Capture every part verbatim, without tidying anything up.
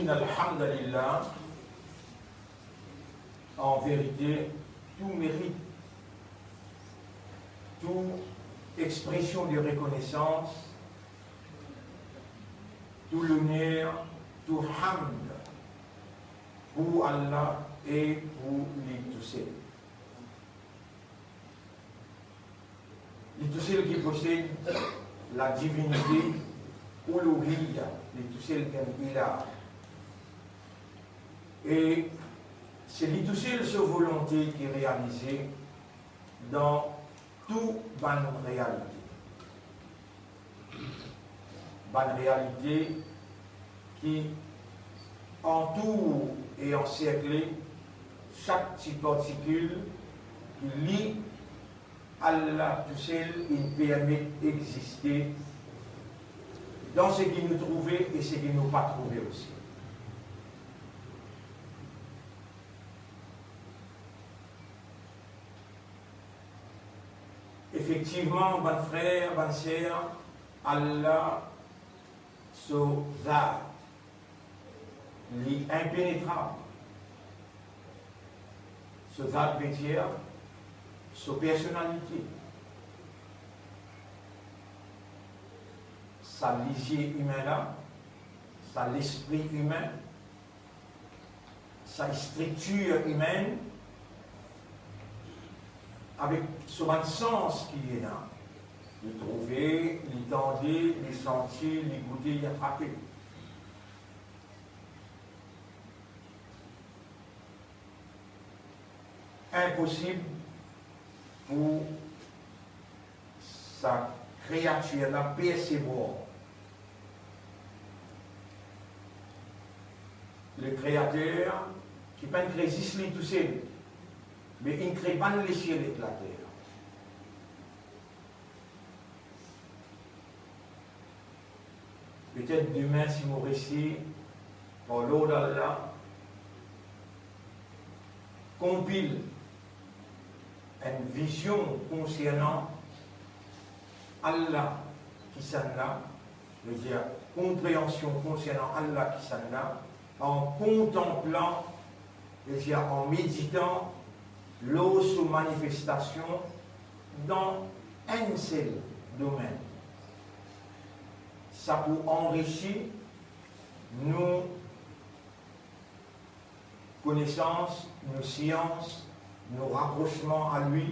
Alhamdulillah, en vérité, tout mérite, tout expression de reconnaissance, tout l'honneur, tout hamd pour Allah et pour lui tout seul. Li tousel ki posed la divinite, uluhiyya, li tousel ki enn ilah. E se li tousel so volonte ki realize dan tou bann realite. Bann realite ki antour e anserkle sak ti partikil ki li, Allah tousel, inn permet existe dan seki nou trouve e seki nou pa trouve osi. Efektivman, bann frer, bann ser, Allah so zat, li inpenetrab. So zat vedir so personalite. Sa lizie imin la, sa lespri imin, sa striktir imin, avek so bann sans ki li ena, li trouve, li tande, li santi, li goute, li atrape. Inposib pou sa kreatir la persevwar le Kreater ki pa'nn kre zis li tousel, me inn kre bann lesiel ek later. Petet demin, si mo resi par lord Allah, konpil enn vizion konsernan Allah kisannla, vedir konpreansion konsernan Allah kisannla, an kontanplan, vedir an meditan lor so manifestasion dan enn sel domenn. Sa pou anrisi nou konesans, nou sians, nou raprosman a li,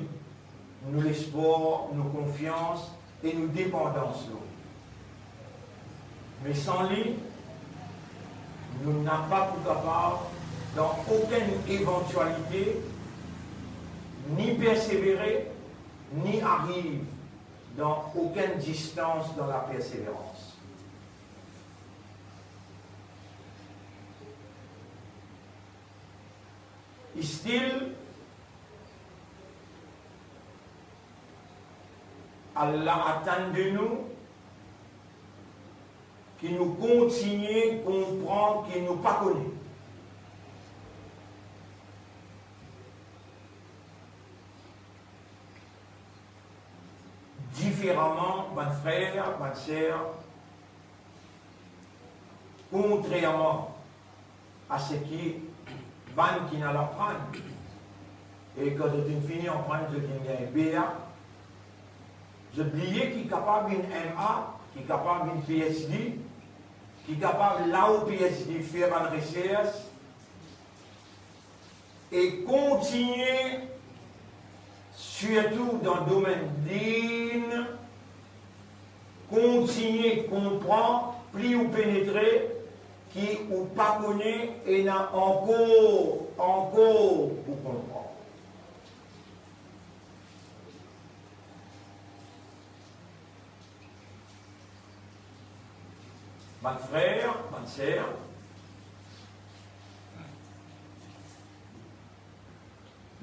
nou lespwar, nou konfians e nou depandans lor li. Me san li, nou napa pou kapav dan okenn evantialite ni persevere, ni ariv dan okenn distans dan laperseverans. Still, Allah atann de nou ki nou kontigne konpran ki nou pa kone. Diferaman, bann frer, bann ser, kontrerman a seki bann ki'nn al aprann, e kan zot inn fini aprann, zot inn gagn B A, zot bliye ki kapav vinn M A, ki kapav vinn P H D, ki kapav lor P H D fer bann resers, e kontigne, sirtou dan domenn din, kontigne konpran, pli ou penetre, ki ou pa kone, ena ankor, ankor pou konpran. Bann frer, bann ser,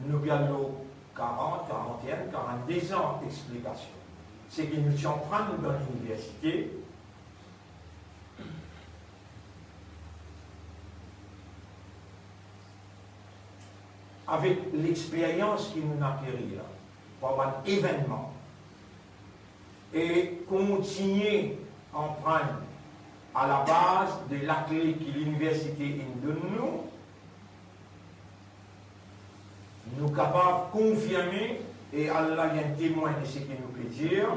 nou pe al lor karant, karant-e-enn, karant-de-z-an explikasion. Seki nou ti aprann dan liniversite, avek lexperyans ki nou'nn akeri la, par bann evennman, e kontigne aprann a la baz de lakle ki liniversite inn donn nou, nou kapav konfirme, e Allah li enn temwin de seki nou pe dir,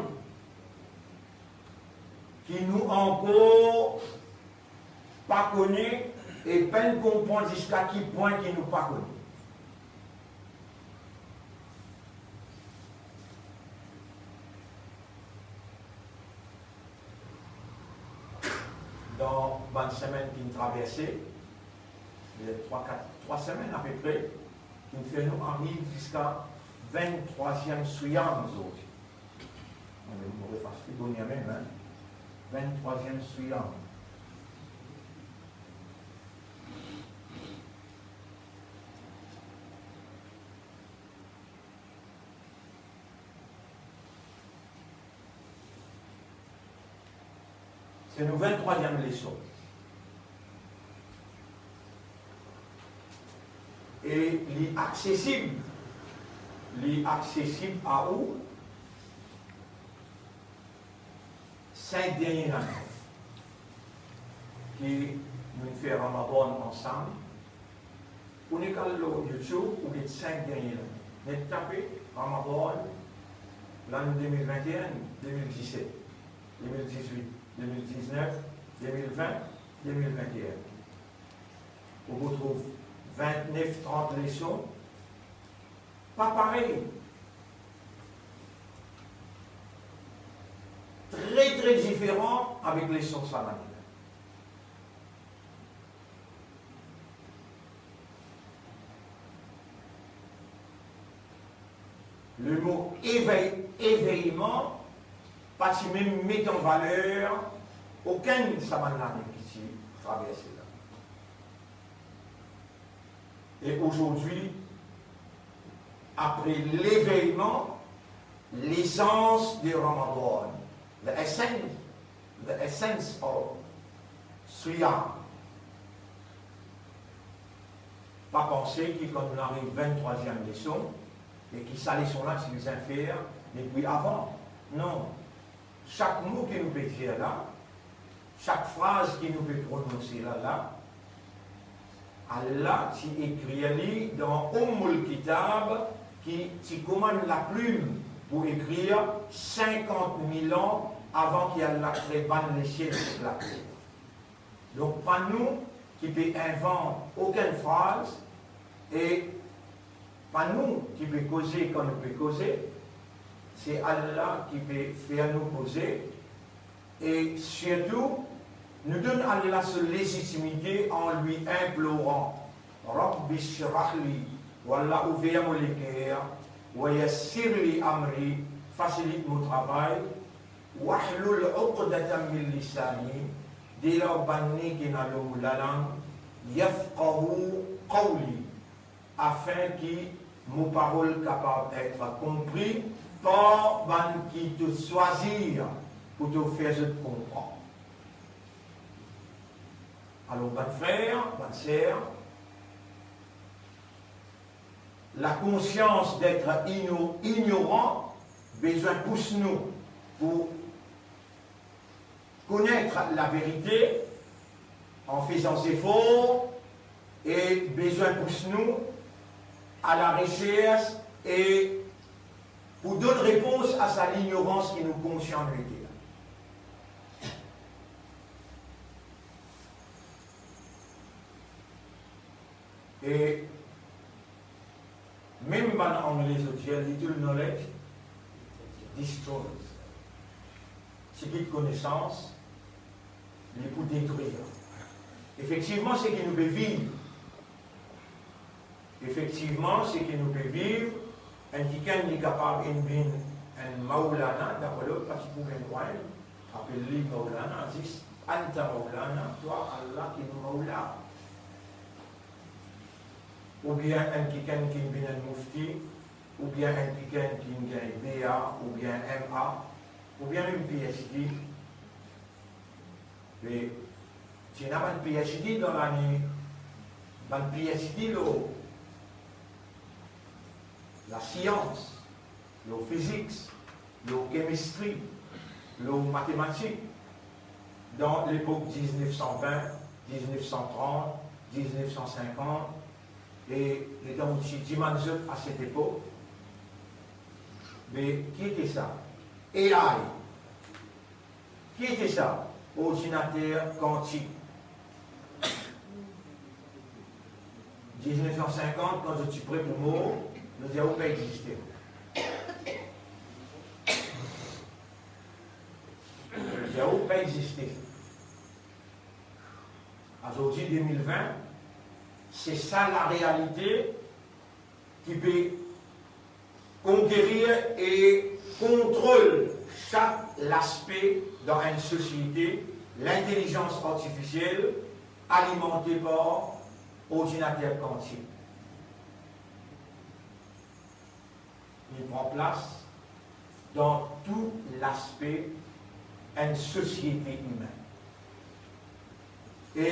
ki nou ankor pa kone e pa'nn konpran ziska ki pwin ki nou pa kone. Dan bann semenn ki'nn traverse, trwa, kat, trwa semenn apepre, ki'nn fer nou ariv ziska vinn-trwaziem swiyam zordi. Mo refas li bonn mem, hein. Vinn-trwaziem swiyam. Se nou vinn-trwaziem leson. E li aksesib, li aksesib a ou sink dernie lane ki nou fer Ramadan ansam. Ou nek al lor YouTube, ou get sink dernie lane. Net tape Ramadan, lane de mil vinn-e-enn, de mil diset, de mil dizwit, de mil diznef, de mil vin, de mil vinn-e-enn. Ou pou trouv vintnef, trant leson, pa parey. Tre, tre diferan avek leson sa lane la. Lemo evey, eveyman pa ti mem met an valer okenn sa bann lane ki ti traverse la. E azordi, apre leveyman, lesans de Ramadan, the essence, the essence of Siyam. Pa panse ki kan nou ariv vinn-trwaziem leson, e ki sa leson la ti bizin fer depi avan. Non. Sak mo ki nou pe dir la, sak fraz ki nou pe prononse la, la, Allah ti ekrir li dan Ummul Kitab, ki ti komann laplim pou ekrir sinkant mil an avan ki Allah kre bann lesiel ek later. Donk, pa nou ki pe invant okenn fraz, e pa nou ki pe koze kan nou pe koze, se Allah ki pe fer nou koze, e sirtou, nou donn Allah so lezitimite an li inploran, "Rabbi shrah li", o Allah, ouver mo leker, "wa yassir li amri", fasilit mo travay, "wahlul uqdatan min lisani", del ar bann ne ki ena lor mo lalang, "yafqahu qawli", afin ki mo parol kapav et konpri par bann ki to swazir pou to fer zot konpran. Alor, bann frer, bann ser, lakonsians d'être ino-, ignoran bizin pous nou pou konet laverite an fezan zefor e bizin pous nou a laresers e pou donn repons a sa lignorans ki nou konsian nou ete la. E mem bann Angle, zot dir, "Little knowledge destroys." Tiki konesans, li pou detrir. Efektivman, seki nou pe viv, efektivman, seki nou pe viv, enn kikenn li kapav inn vinn enn Maulana, dapre lot, pa ti pou gagn drwa apel li Maulana, zis "Anta Maulana", twa, Allah ki nou Maula. Oubien enn kikenn ki vinn enn mufti, oubien enn kikenn ki gagn B A, oubien M A, oubien mem P H D. Me ti ena bann P H D dan lane, bann P H D lor lasians, lor fizik, lor kemistri, lor matematik. dan lepok diznef san vin, diznef san trant, diznef san sinkant, e letan ou ti dimann zot a set epok, be, ki ete sa? A I. Ki ete sa? Ordinater kantik. Diznef san sinkant, kan zot ti pre pou mor, nou dir ou pa existe. Nou dir ou pa existe. Azordi, de mil vin, se sa larealite ki pe konkerir e kontrol sak laspe dan enn sosiete, lintelizans artifisiel alimante par ordinater kantik. Li pran plas dan tou laspe enn sosiete imin. E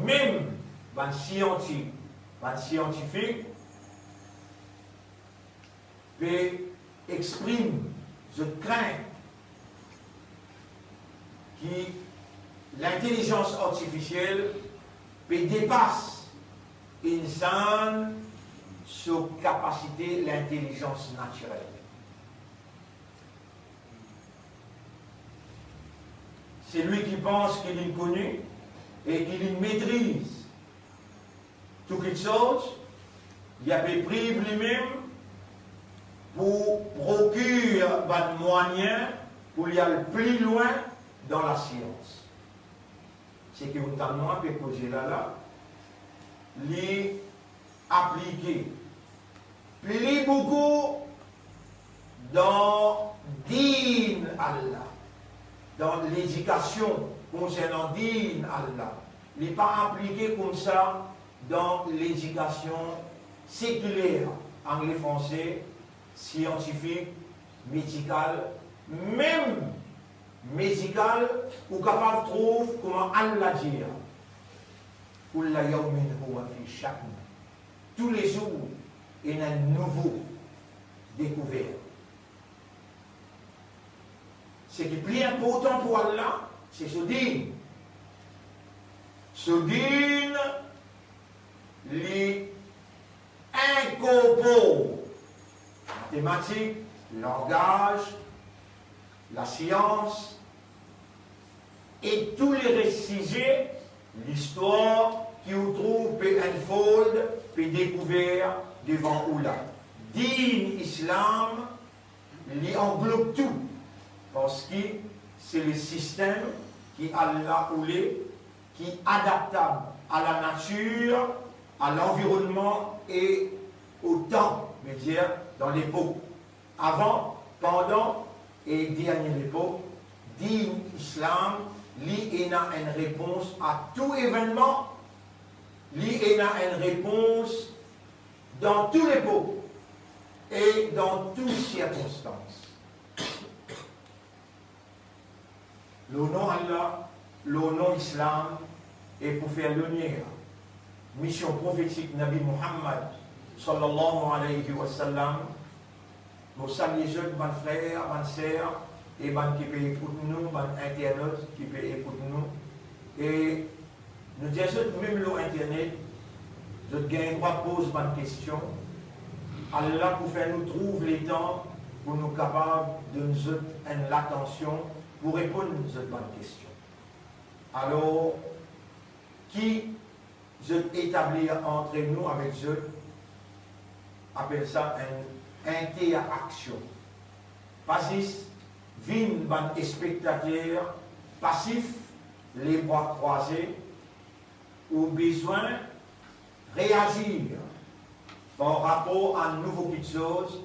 mem bann sianti-, bann siantifik pe exprim zot krint ki lintelizans artifisiel pe depas insan so kapasite lintelizans natirel. Selwi ki pans ki li kone e ki li metriz tou kiksoz, li ape priv limem pou prokir bann mwayin pou li al pli lwin dan lasians. Seki ou tann mwa pe koze la la, li aplike pli boukou dan din Allah, dan ledikasion konsernan din Allah. Li pa aplike koumsa dan ledikasion sekiler, angle, franse, siantifik, medikal, mem medikal, ou kapav trouv kouma Allah dir, "Kulla yawmin huwa fi sha'n." Toulezour, ena enn nouvo dekouver. Seki pli inportan pou Allah, se so din. So din, li inkorpor matematik, langaz, lasians e tou leres size, listwar ki ou trouv pe unfold, pe dekouver devan ou la. Din Islam, li anglob tou, parski se le sistem ki Allah oule, ki adaptab a lanatir, a lanvironnman e o tan, vedir dan lepok. Avan, pandan e dernie lepok, din Islam, li ena enn repons a tou evennman, li ena enn repons dan tou lepok e dan tou sirkonstans. Lor non Allah, lor non Islam, e pou fer loner mision profetik Nabi Muhammad, sallallahu alayhi wa sallam, mo salie zot, bann frer, bann ser, e bann ki pe ekout nou, bann internot ki pe ekout nou, e nou dir zot, mem lor internet, zot gagn drwa poz bann kestion. Allah pou fer nou trouv letan pou nou kapav donn zot enn latansion pou reponn zot bann kestion. Alor, ki zot etablir antre nou avek zot, apel sa enn interaksion. Pa zis vinn bann espektater pasif, lebra krwaze, ou bizin reazir par rapor a nouvo kiksoz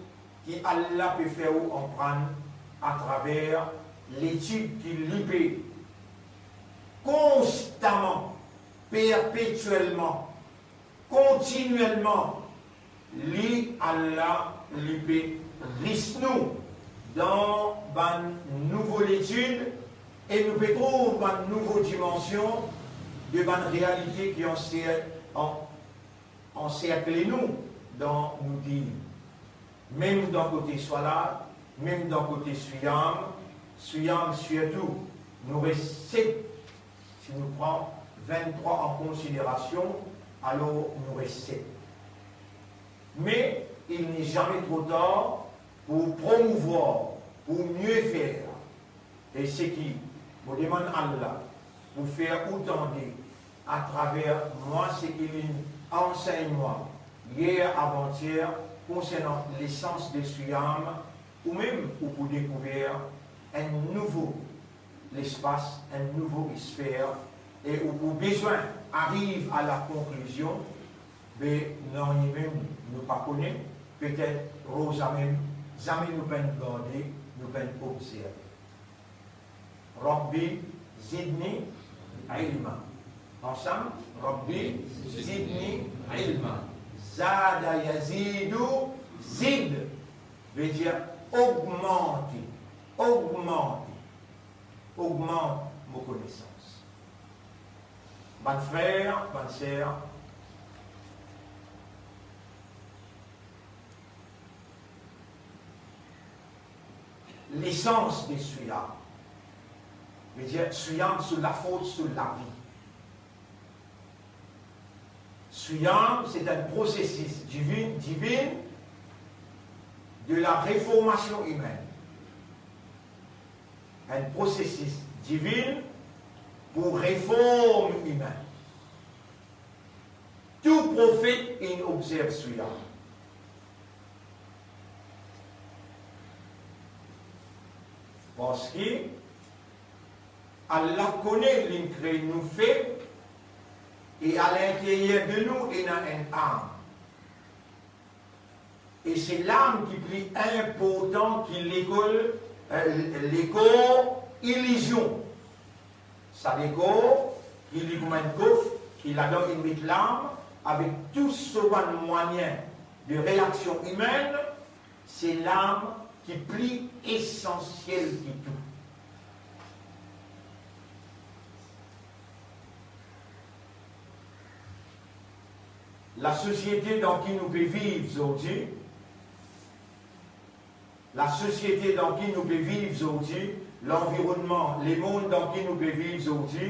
ki Allah pe fer ou aprann atraver letid ki li pe konstaman, perpetielman, kontinielman, li, Allah, li pe ris nou dan bann nouvo letid, e nou pe trouv bann nouvo dimansion de bann realite ki anser-, an-, anserkle nou dan nou din. Mem dan kote swalat, mem dan kote siyam, siyam sirtou, Nou res set, si nou pran vinn-trwa an konsiderasion, alor nou res set. Mais il n'est jamais trop tard pour promouvoir, pour mieux faire. E seki mo demann Allah pou fer ou tande atraver mwa seki linn ansegn mwa yer, avantier, konsernan lesans de Siyam, ou mem ou pou dekouver enn nouvo lespas, enn nouvo sfer, e ou pou bizin ariv a la konklizion, be, nanye mem nou pa kone, petet roza mem, zame nou pa'nn gade, nou pa'nn obzerve. Rabbi zidni ilma. Ansam, Rabbi zidni ilma. Zada yazidu zid, vedir ogmante, ogmante, ogmant mo konesans. Bann frer, bann ser, lesans de Siyam, vedir Siyam so lafors, so lavi. Siyam, c'est un processus divin, divin de la réformation humaine. Enn prosesis divin pou reform imin. Tou profet inn obzerv Siyam. Parski Allah kone linn kre nou feb, e a linteryer de nou ena enn lam. E se lam ki pli inportan ki lekor, eh, lekor ilizion. Sa lekor, ki li kouma enn kof, ki ladan inn met lam, avek tou so bann mwayin de reaksion imin, se lam ki pli esansiel ki tou. Lasosiete dan ki nou pe viv zordi, lasosiete dan ki nou pe viv zordi, lanvironnman, lemond dan ki nou pe viv zordi,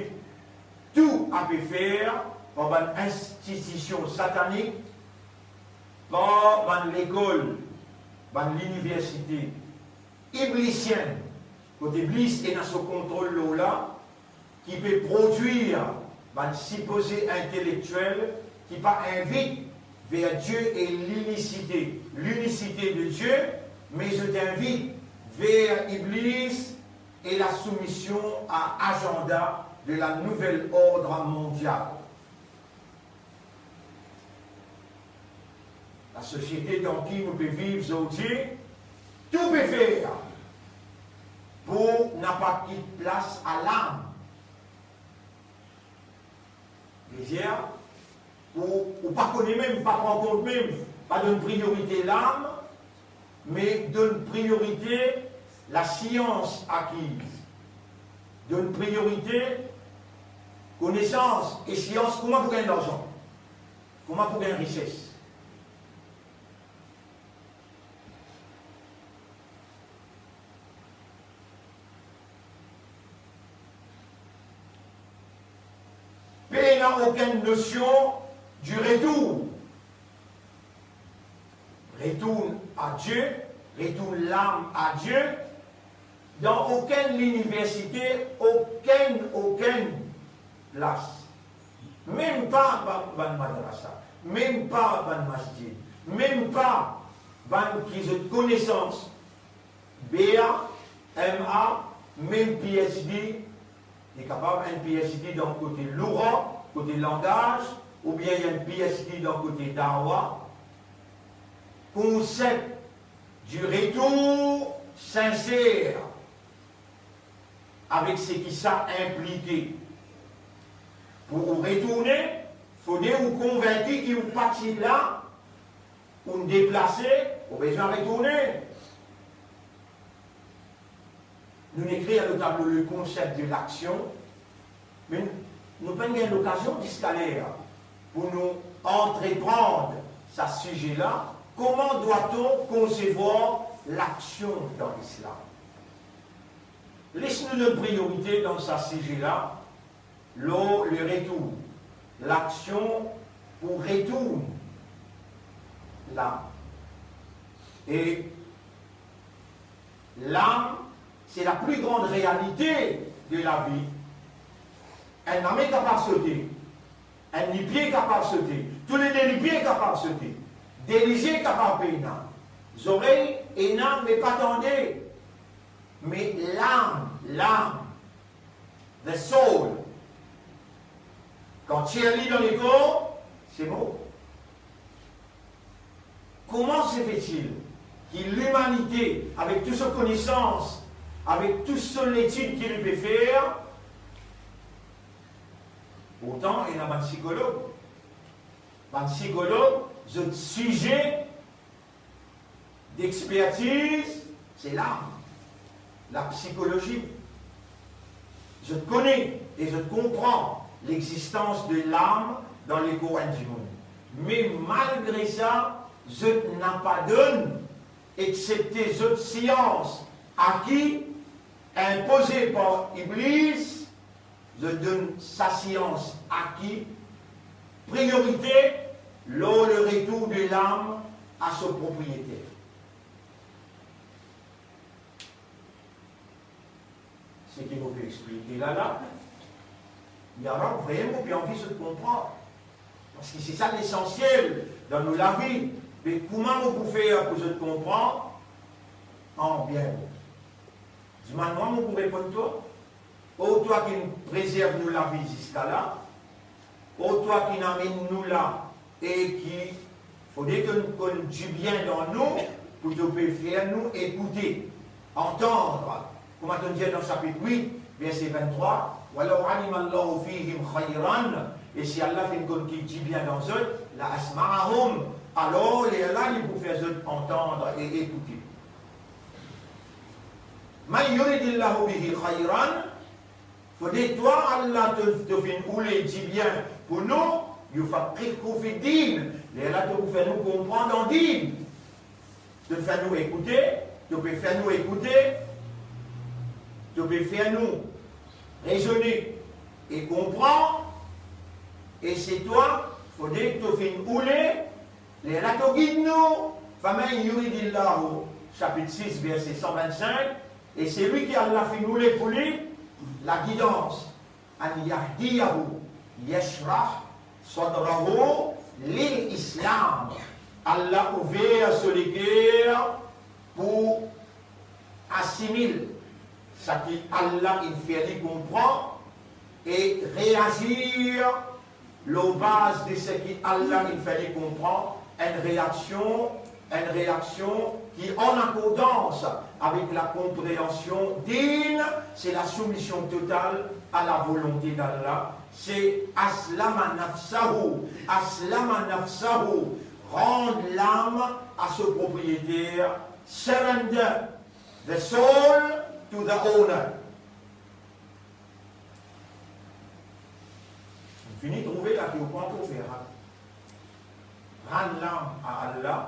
tou ape fer par bann institision satanik, par bann lekol, bann liniversite iblisien, kot Iblis ena so kontrol lor la, ki pe prodwir bann sipoze intelektiel ki pa invit ver Die e linisite, l'unicité de Dieu, me zot invit ver Iblis e lasoumision a azanda de la nouvel ord mondial. Lasosiete dan ki nou pe viv zordi, tou pe fer pou napa kit plas a lam. Vedir, ou, ou pa kone mem, pa pran kont mem, pa donn priyorite lam, me donn priyorite lasians akiz. Donn priyorite konesans e sians, kouma pou gagn larzan, kouma pou gagn rises. Pena okenn nosion di retour. Retourn a Die, retourn lam a Die, dan okenn liniversite, okenn, okenn plas. Mem pa ba-, bann madrasa, mem pa bann masjid, mem pa bann ki zot konesans B A, M A, mem P H D, li kapav enn P H D dan kote loura, kote langaz, oubien enn P H D dan kote dawa. Konsep di retour sinser, avek seki sa inplike. Pou ou retourne, fode ou konvinki ki ou pa ti la, ou deplase, ou bizin retourne. Nou'nn ekrir lor tablo le konsep de laksion, me nou pa'nn gagn lokazion ziska ler pou nou antreprann sa size la, comment doit-on concevoir l'action dans l'islam? Les nou donn priorite dan sa size la, lor le retour, laksion pou retourn lam. E lam, se la pli gran realite de lavi. Enn lame kapav sote, enn lipie kapav sote, toulede lipie kav sote, de lizie kapav pena, zorey ena me pa tande, me lam, lam, the soul, kan ti ale dan lekor, se mor. Kouma se fetil ki limanite, avek tou so konesans, avek tou so letid ki li pe fer, pourtan ena bann sikolog, bann sikolog, zot size dexpertiz, se lam, la psikolozi. Zot kone e zot konpran lexistans de lam dan lekor enn dimoun. Me malgre sa, zot napa donn, exsepte zot sians aki inpoze par Iblis, zot donn sa sians aki priorite lor le retour de lam a so propriyeter. Seki mo pe explike la la, li arann vremem mo pe anvi zot konpran. Parski se sa lesansiel dan nou lavi. Me kouma mo pou fer pou zot konpran? An bien bon. Dimann mwa, mo pou reponn twa. O twa ki prezerv nou lavi ziska la, o twa ki amenn nou la, e ki fode to konn dibien dan nou, pou to pe fer nou ekoute, entendre. Kouma to'nn dir dan sapit wit, verse venntrwa, "Walaw alima Allahu fihim khayran", e si Allah finn konn ki dibien dan zot, "la asma'ahum", alor lerla li pou fer zot entendre e ekoute. "Man yuridillahu bihi khayran", fode twa Allah to, to finn oule dibien pou nou, "yufaqqihhu fid din", lerla to pou fer nou konpran dan din. To fer nou ekoute, to pe fer nou ekoute, to pe fer nou rezone e konpran, e se twa, fode to finn oule, lerla to gid nou. "Faman yuridillahu", sapit sis, verse san vennsink, e selwi ki Allah finn oule pou li lagidans, "an yahdiyahu yashrah sadrahu lil Islam", Allah ouver so leker pou asimil seki Allah inn fer li konpran e reazir lor baz de seki Allah inn fer li konpran, enn reaksion, enn reaksion ki an akordans avek la konpreansion din, se la soumision total a la volonte d'Allah, se aslama nafsahu, aslama nafsahu, rann lam a so propriyeter, surrender the soul to the owner. Ou fini trouve la ki ou pran pou fer, rann lam a Allah,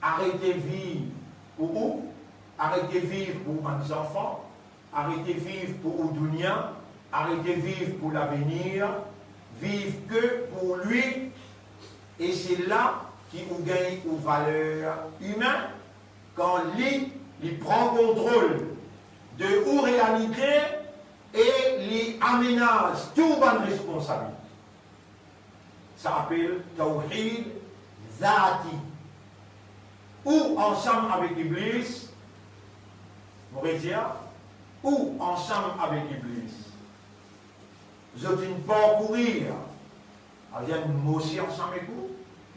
arete viv pou ou, arete viv pou bann zanfan, arete viv pou ou dounia, arete viv pou lavenir, viv ke pou li, e se la ki ou gagn ou valer imin, kan li, li pran kontrol de ou realite e li amenaz tou bann responsabilite. Sa apel tawhid zati. Ou ansam avek Iblis, mo redir, ou ansam avek Iblis. Zot inn parkourir, adir mo osi ansam ek ou,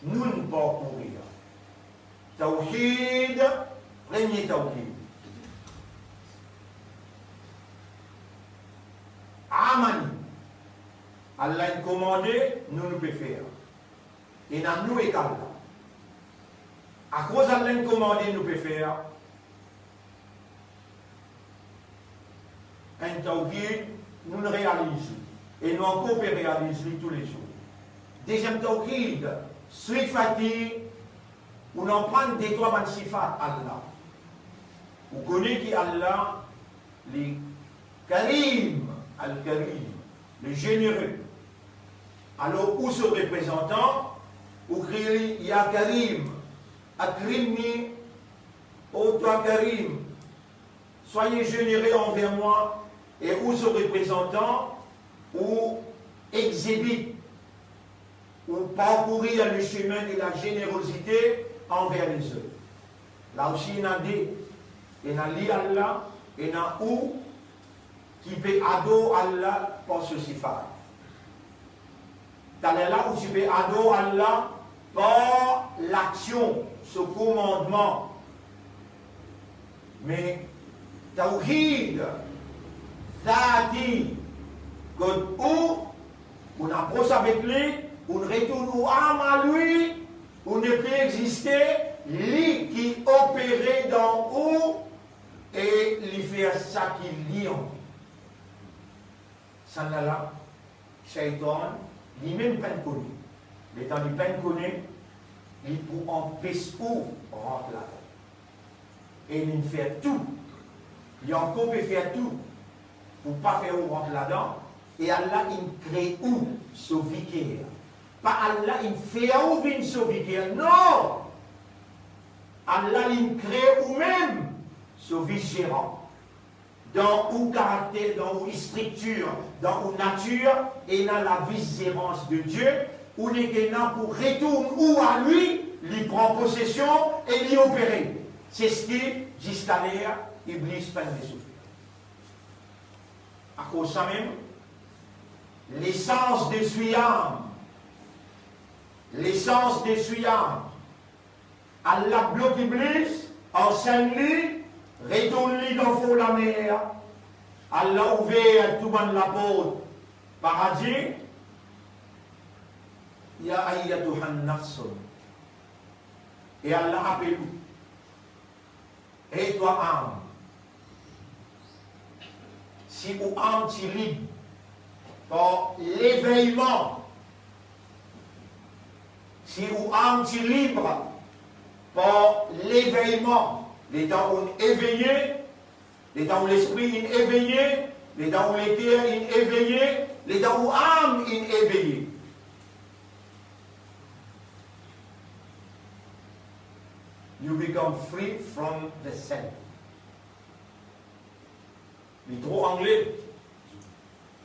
nou'nn parkourir. Tawhid, premie tawhid. Amani, Allah inn komande, nou, nou pe fer. Ena nou ek Allah. Akoz Allah inn komande, nou pe fer. Enn tawhid, nou'nn realiz li, e nou ankor pe realiz li toulezour. Deziem tawhid, sifati, ou'nn aprann detrwa bann sifat Allah. Ou kone ki Allah, li Karim, Al-Karim, le généreux. Alor, ou so reprezantan, ou kriye li, "Ya Karim, akrimni, o twa Karim, soyez généreux envers moi." E ou so reprezantan, ou exhibit, ou parkourir le chemin de la générosité envers les autres. La osi, ena de, ena li Allah, ena ou, ki pe ador Allah par so sifat. Taler la, ou ti pe ador Allah par laksion, so komandman. Me tawhid zati, kot ou, ou apros avek li, ou retourn ou am a li, ou nepli existe, li ki opere dan ou, e li fer sa ki li anvi. Sannla la, Shaitan, limem pa'nn kone. Letan li pa'nn kone, li pou anpes ou rant ladan. E li fer tou, li ankor pe fer tou pou pa fer ou rant ladan. E Allah inn kre ou so viker. Pa Allah inn fer ou vinn so viker, non! Allah inn kre ou mem so vis-zeran. Dan ou karakter, dan ou striktir, dan ou natir, ena la vis-zerans de Dieu, ou nek ena pou retourn ou a li, li pran posesion e li opere. Se seki ziska ler Iblis pa'nn soufer. Akoz samem, lesans de siyam, lesans de siyam, Allah blok Iblis, ansenn li, retourn li dan fon lamer. Allah ouver tou bann laport paradi. Ya ayyatuhan nafsul. E Allah apel ou. E twa am, si ou am ti lib par leveyman, si ou am ti lib par leveyman, letan ou eveye, letan ou lespri inn eveye, letan ou leker inn eveye, letan ou am inn eveye. You become free from the self. Li tro angle.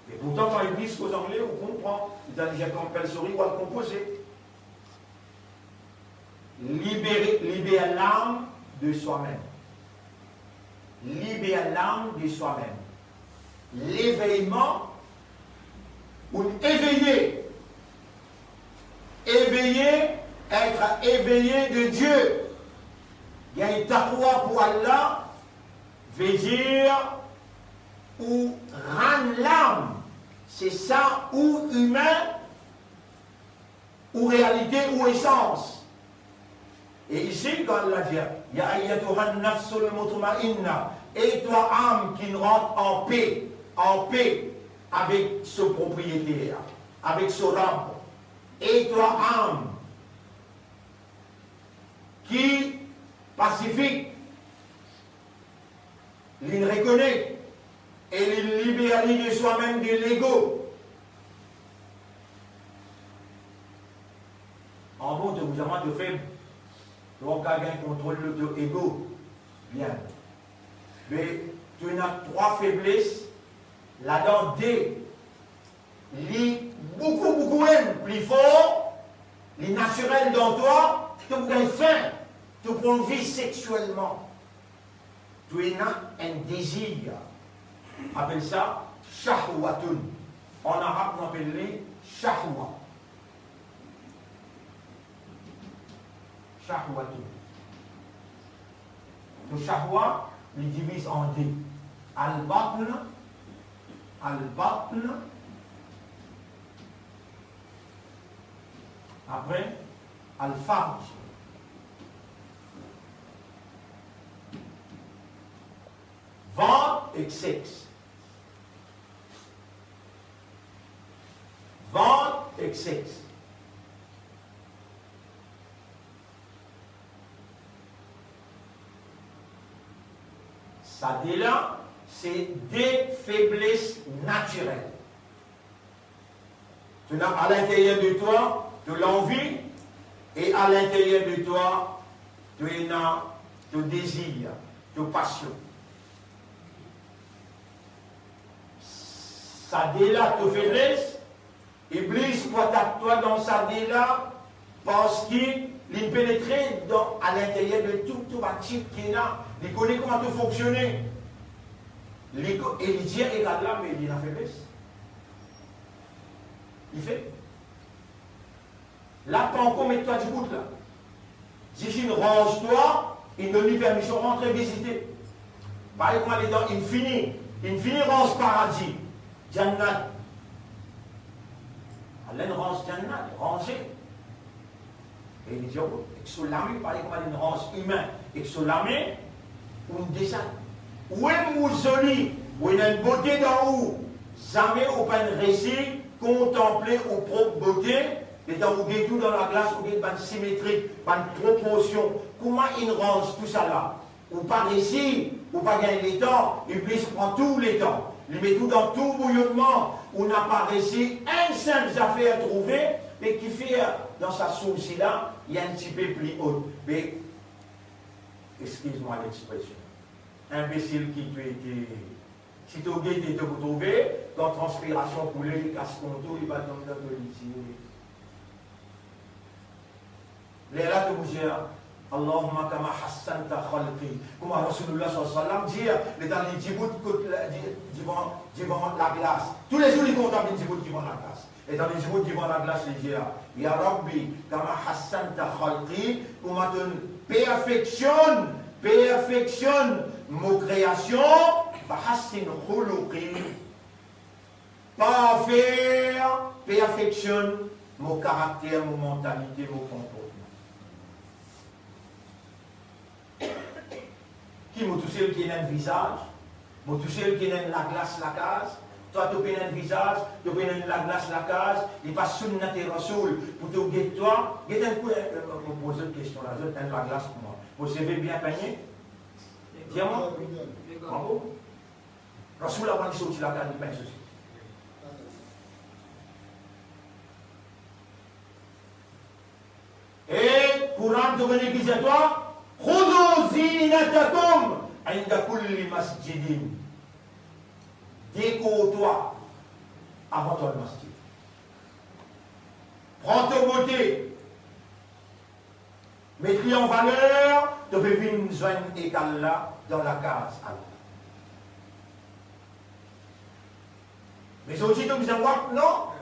E pourtan, kan Iblis koz angle, ou konpran. Li dir, "J'ai compulsory, ou al konpoze." Libere, liber lam de swa-mem. Liber lam de swa-mem. Leveyman, ou eveye. Eveye, être éveillé de Dieu. Gagn taqwa pou Allah, vedir ou rann lam, se sa ou imin, ou realite, ou esans. E isi, kan Allah dir, "Ya ayyatuhan nafsul mutmainna", e twa am ki rant an pe, an pe avek so propriyeter, avek so Rab, e twa am ki pasifik, li rekonet e li liber li de swa-mem, de lego. An bon, to bizin, to feb, to kapav gagn kontrol lor to ego. Bien. Me to ena trwa febles, ladan de, li boukou, boukou enn pli for, li natirel dan twa, to pou gagn fin, to pou anvi sexielman. To ena enn dezir, apel sa shahwatun. An arab, nou apel li shahwa. Shahwatun. To shahwa, li diviz an de. Al-batn, al-batn, apre al-farj. Vant ek sex. Vant ek sex. Sa de la, Se de febles natirel. To ena alinteryer de twa to lanvi, e alinteryer de twa to ena to dezir, to pasion. Sa de la to febles, Iblis pou atak twa dan sa de la, parski li penetre dan, alinteryer de tou, tou bann tit ki ena, li kone kouma to fonksione. Li ko-, e li dir, "Regarde la, me li ena febles." Li fer. La, pa ankor met twa dibout la. Zis inn ranz twa, inn donn li permision rantre vizite. Parey kouma letan inn fini, inn fini ranz paradi, Jannat. Alenn ranz Jannat, ranze. E li dir, ek so lame, parey kouma inn ranz imin, ek so lame, ou deza, ou em ou zoli, ou ena enn bote dan ou, zame ou pa'nn resi kontanple ou prop bote, letan ou get ou dan laglas, ou get bann simetrik, bann proporsion, kouma inn ranz tousala. Ou pa resi, ou pa gagn letan, Iblis pran tou letan, li met ou dan tourbouillonman, ou napa resi enn sinp zafer trouve, me kifer dan sa soursi la, li enn tipe pli ot. Me, excuse-moi l'expression, inbesil ki to ete, si to gete, to pou trouve, kan transpirasion koule, li kas kontour, li bat dan to lizie. Lerla to pou dir, "Allahumma kama hassanta khalqi." Kouma Rasoulillah sallallahu alayhi wa sallam dir, letan li dibout kot la, di-, divan, divan laglas. Toulezour li kontan vinn dibout divan laglas. Letan li dibout divan laglas, li dir, "Ya Rabbi, kama hassanta khalqi," kouma to perfeksionn, perfeksionn mo kreasion, "fa hassin khuluqi." Parfer, perfeksionn mo karakter, mo mantalite, mo konportman. Ki mo tousel ki ena enn vizaz? Mo tousel ki ena enn laglas lakaz? Twa to pena enn vizaz, to pena enn laglas lakaz, li pa sunnate Rasoul pou to get twa. Get enn kou, eh, eh, mo poz zot kestion la, zot enn laglas kouma? Mo seve bien pegne? Dir mwa. Bravo. Rasoul avan li sorti lakaz, li pegn so seve. E Koran to kone ki dir twa, "Khudhu zinatakum inda kulli masjidin." Dekor twa avan to al masjid. Pran to bote. Met li an valer, to pe vinn zwenn ek Allah dan lakaz Allah. Me zordi to bizin wak, non?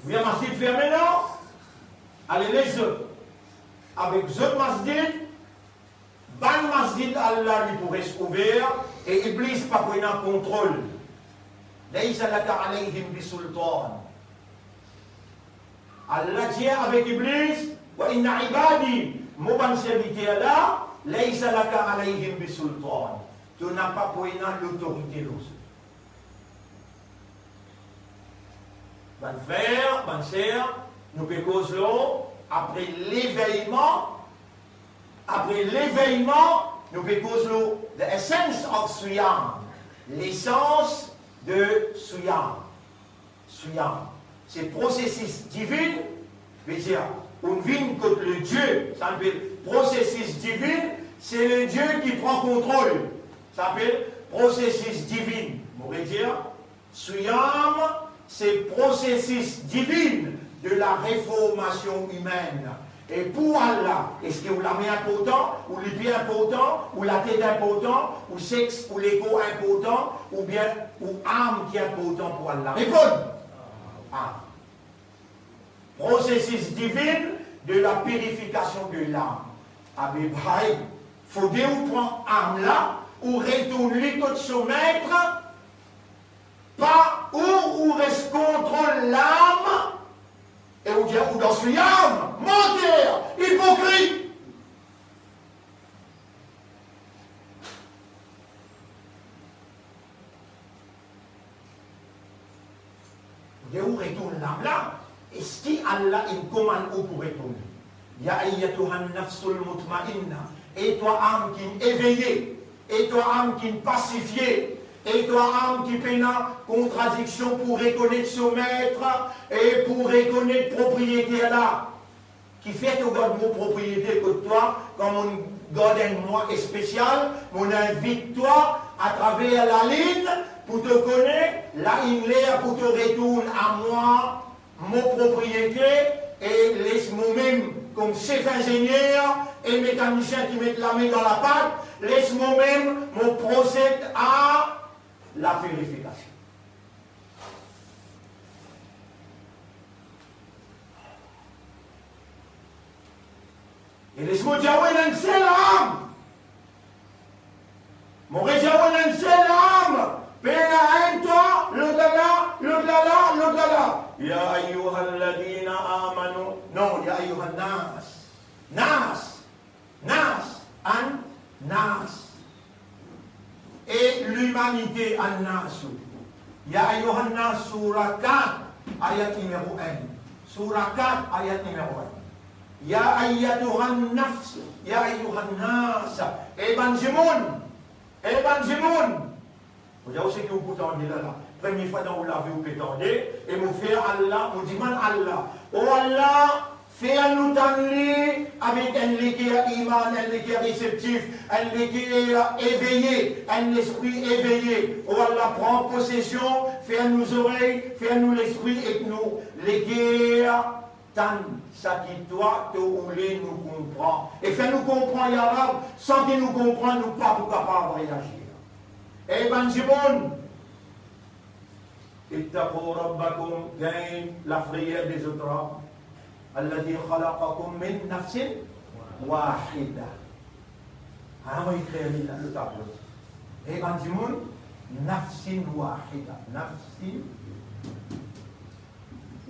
Oubien masjid ferme, non? Ale, les zot. Avek zot masjid, bann masjid Allah li pou res ouver, e Iblis pa pou ena kontrol. Laysa laka alayhim bisultan. Allah dir avek Iblis, "Wa inna ibadi, mo bann serviter la, laysa laka alayhim bisultan." To napa pou ena lotorite lor zot. Bann frer, bann ser, nou pe koz lor apre leveyman. Apre leveyman, nou pe koz lor the essence of Siyam, lesans de Siyam. Siyam, se prosesis divin, vedir, ou vinn kot le Dieu, sa apel prosesis divin, se le Dieu ki pran kontrol. Sa apel prosesis divin. Mo redir, Siyam, se prosesis divin de la reformasion imenn. E pou Allah, eski ou lame inportan, ou lipi inportan, ou latet inportan, ou sex, ou lekor inportan, oubien ou am ki inportan pou Allah? Reponn. Am. Prosesis divin de la pirifikasion de lam. Abe bay, fode ou pran am la, ou retourn li kot so met, pa ou, ou res kontrol lam, e ou dir ou dan Siyam, manter, ipokrit. Ou dir ou retourn lam la, eski Allah inn komann ou pou retourn? Ya ayyatuhan nafsul mutmainna, e twa am ki eveye, E twa am ki pasifie, e twa am ki pena kontradiksion pou rekonet so met e pou rekonet propriyeter la. Kifer to gard mo propriyeter kot twa, kan mo gard enn mwa espesial, mo invit twa atraver lalinn pou to kone, la inn ler pou to retourn a mwa, mo propriyeter, e les momem kom sef inzenier e mekanisien ki met lame dan lapat, les momem mo prosed a lapirifikasion. E les mo dir ou ena enn sel am. Mo redir ou ena enn sel am. Pena enn twa, lot la la, lot la la, lot la la. Ya ayyuhalladhina amanu. Non, ya ayyuhan nas. Nas. Nas. An nas. E limanite, an-nasu. Ya ayyuhan nas, soura kat, ayat nimero enn. Soura kat, ayat nimero enn. Ya ayyatuhan nafs, ya ayyuhan nas. E bann dimoun, e bann dimoun. Ou dir ou seki ou pou tande la la. Premie fwa dan ou lavi ou pe tande, e mo fer Allah, mo dimann Allah, o Allah, fer nou tann li avek enn leker iman, enn leker reseptif, enn leker eveye, enn lespri eveye. O Allah, pran posesion, fer nou zorey, fer nou lespri ek nou leker tann seki twa to oule nou konpran. E fer nou konpran, ya Rab, san ki nou konpran, nou pa pou kapav reazir. E bann dimoun, ittaqu rabbakum, gagn lafreyer de zot Rab, alladhi khalaqakum min nafsin wahida. Ah, mo ekrir li la, lor tablo. E bann dimoun, nafsin wahida, nafsin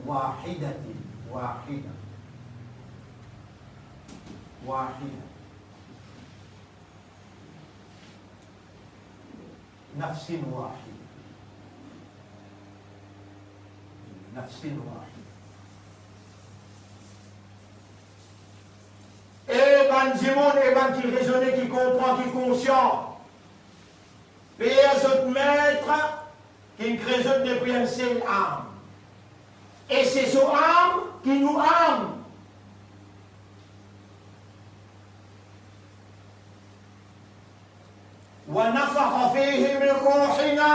wahidatin, wahida. Wahida. Nafsin wahida. Nafsin wahida. E bann dimoun, e bann ki rezone, ki konpran, ki konsian, per zot met ki kre zot depi enn sel am. E se so am ki nou am. Wa nafakha fihi min ruhina.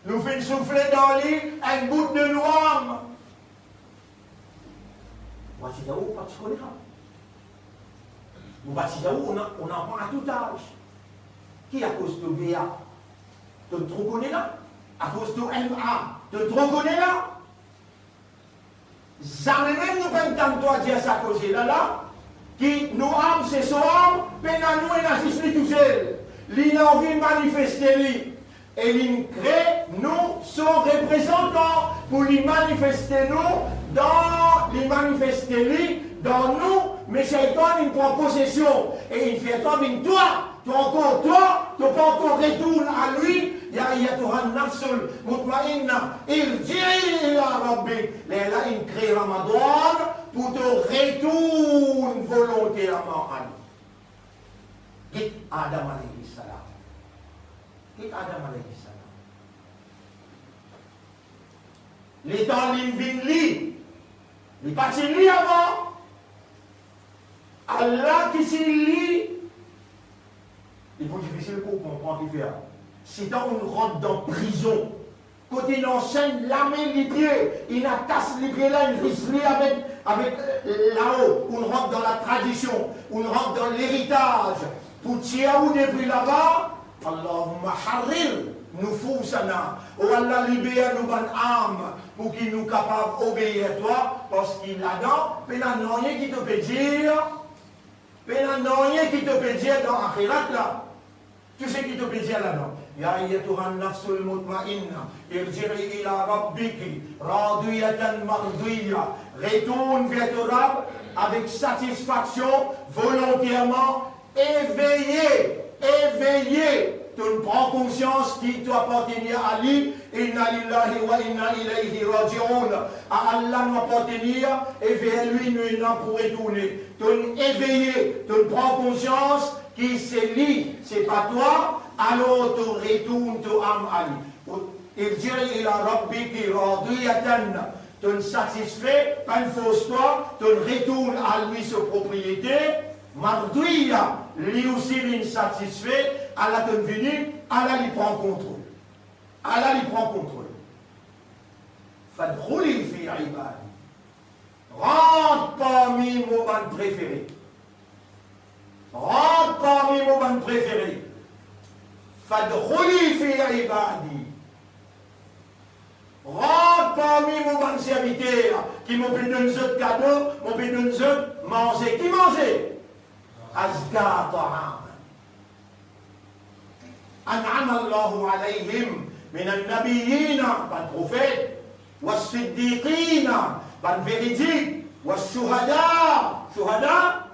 Nou finn soufle dan li enn bout de nou am. Mo pa ti dir ou, ou pa ti kone sa. Mo pa ti dir ou, on a, on apprend à tout âge. Ki akoz to B A, to tro kone la? Akoz to M A, to tro kone la? Zame mem nou pa'nn tann twa dir sa koze la la, ki nou am se so am, pena nou, ena zis li tousel. Li ena anvi manifeste li. E linn kre nou so reprezantan pou li manifeste nou dan, li manifeste li dan nou, me Seytan inn pran posesion e inn fer twa vinn twa, twa ankor twa, to pa ankor retourn a li. Ya ayyatuhan nafsul mutmainna, irji'i ila rabbik. Lerla inn kre Ramadan pou to retourn volonterman a li. Get Adam alayhi salam. Get Adam alayhi salam. Letan linn vinn li, li pa ti li avan. Allah ki ti li, li pou difisil pou konpran kifer. Sitan ou rant dan prizon, kot inn ansenn lame lipie, inn atas lipie la, inn ris li avek, avek, euh, lao, ou rant dan latradision, ou rant dan leritaz, pou tir ou depi laba, Allahumma harrir nufusana. O Allah, liber nou bann am pou ki nou kapav obeir twa, parski ladan pena nanye ki to pe dir, pena nanye ki to pe dir dan axirat la. Tou seki to pe dir ladan, ya ayyatuhan nafsul mutmainna, irji'i ila rabbiki radiyatan mardiyya. Retourn ver to Rab avek satisfaksion, volonterman, eveye, eveye, to'nn pran konsians ki to apartenir a li, inna lillahi wa inna ilayhi raji'un. A Allah nou apartenir e ver li nou ena pou retourne. To'nn eveye, to'nn pran konsians ki se li, se pa twa, alor to retourn to am a li. Irji'i ila rabbiki radiyatan, to'nn satisfe, pa'nn fors twa, to'nn retourn a li so propriete, mardiya, li osi linn satisfe, ala to'nn vini, ala li pran kontrol. Ala li pran kontrol. Fadkhuli fi ibadi. Rant parmi mo bann prefere. Rant parmi mo bann prefere. Fadkhuli fi ibadi. Rant parmi mo bann serviter, ki mo pe donn zot kado, mo pe donn zot manze. Ki manze? Azka ta'am an'ama Allahu alayhim minan nabiyyina, bann profet, was siddiqina, bann veridik, was shuhada, shuhada,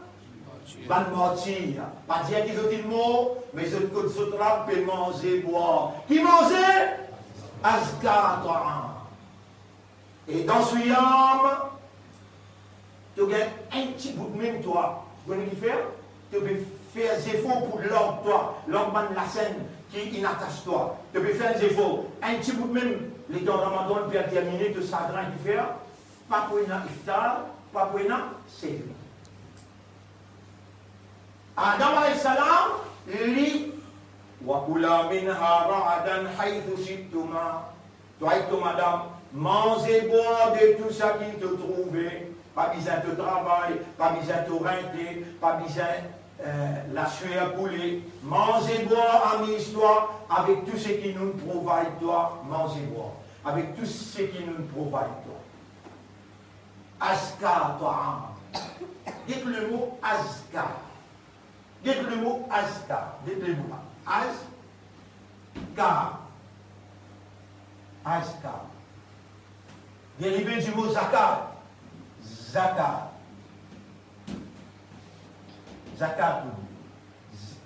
bann martir. Pa dir ki zot inn mor, me zot kot zot la pe manze, bwar. Ki manze? Azka ta'am. E dan swiyam, to gagn enn ti bout mem twa. Ou kone ki fer? To pe fer zefor pou larg twa, larg bann lasenn ki inn atas twa. To pe fer enn zefor, enn ti bout mem, letan Ramadan pe al termine, to sagrin ki fer? Pa pou ena iftar, pa pou ena sehri. Adam alayhis salam, li, wa kula minha ragadan haythu shi'tuma. Twa ek to madam, manze bwar de tou seki to trouve, pa bizin to travay, pa bizin to rente, pa bizin, eh, laswer koule. Manze bwar, amiz twa avek tou seki nou provide twa, manze bwar avek tou seki nou provide twa. Azka ta'am. Get le mot azka. Get le mot azka. Get le mot la. Azka. Azka. Dérivé du mot zakat. Zakat. Zakat. Z-,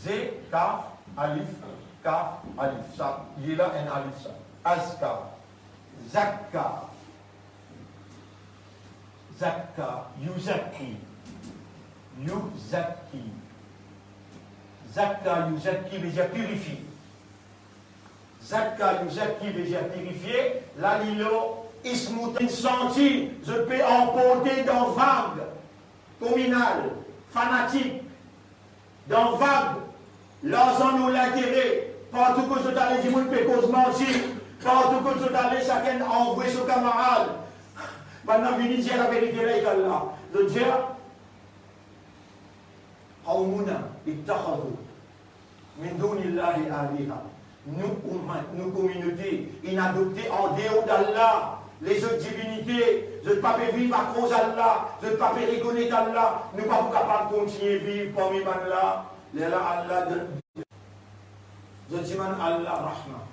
ze, kaf, alif, kaf, alif. Sa, li la enn alif sa. Azka. Zakka. Zakka, yuzakki. Yuzakki. Zakka, yuzakki, vedir pirifie. Zakka, yuzakki, vedir pirifie. La li lor ismu, santi, zot pe anporte dan vag kominal, fanatik, dan vag, larzan nou lintere, partou kot zot ale, dimoun pe koz manti, partou kot zot ale, sakenn anvoy so kamarad. Bannla vini dir laverite la, ek Allah. Zot dir, qawmun ittakhadhu min dunillahi aliha. Nou ouman, nou kominote, inn adopte andeor d'Allah lezot divinite. Zot pa pe viv akoz Allah, zot pa pe rekonet Allah. Nou pa pou kapav kontigne viv parmi bannla. Lerla Allah donn, zot dimann Allah rahma.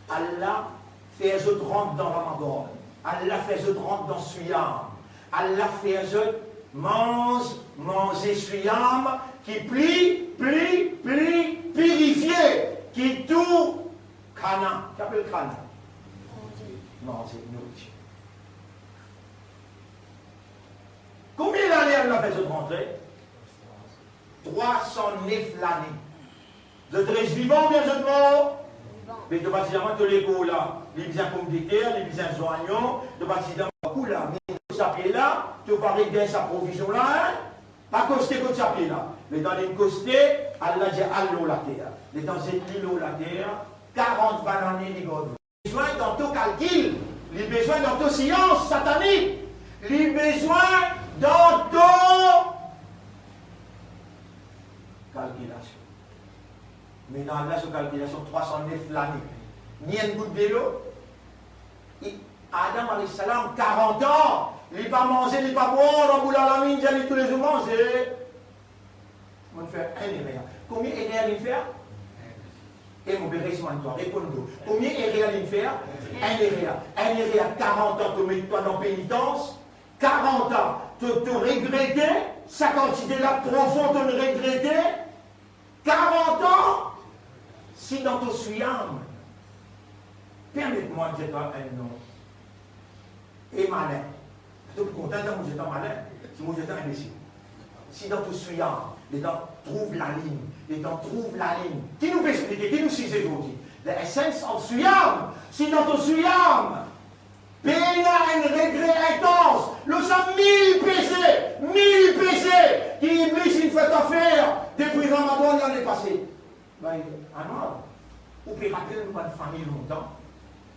Allah fer zot rant dan Ramadan. Allah fer zot rant dan siyam. Allah fer zot manz, manze siyam ki pli, pli, pli pirifie ki tou khana. Ki apel khana? Manze, nouritir. Konbien lane Allah fer zot rantre? Trwa san nef lane. Zot res vivan oubien zot mor? Me to pa ti dir mwa to lekor la, li bizin pomdeter, li bizin zwagnon, to pa ti dir mwa kou la, me sa pie la, to pa regagn sa provizion la, hein? Pa koste kot sa pie la. Letan linn koste, Allah dir al lor later. Letan zet li lor later, karant bann lane li gard. Bezwin dan to kalkil, li bezwin dan to sians satanik, li bezwin dan to kalkilasion. Me dan Allah so kalkilasion, trwa san nef lane, ni enn gout delo. E Adam alayhis salam, karant an, li pa manze, li pa bwar, Rabbul Alamin dir li toulezour manze. Mo fer enn erer. Konbien erer li fer? E mo pe res mwa twa, reponn mwa. Konbien erer li fer? Enn erer. Enn erer, karant an to met twa dan penitans, karant an to, to regrete, sa kantite la profon to regrete, karant an si dan to swiyam. Permet mwa dir twa enn non. E malin. To pou kontan dir mo zot malin, si mo zot inbesil. Si dan to swiyam, Letan trouv lalinn, letan trouv lalinn. Ki nou pe esplike, ki nou size zordi? The essence of Siyam. Si dan to Siyam, pena enn regre intans lor sa mil pese, mil pese ki Iblis inn fer twa fer depi Ramadan lane pase. Be, Anwar, ou pe rapel nou bann fami lontan,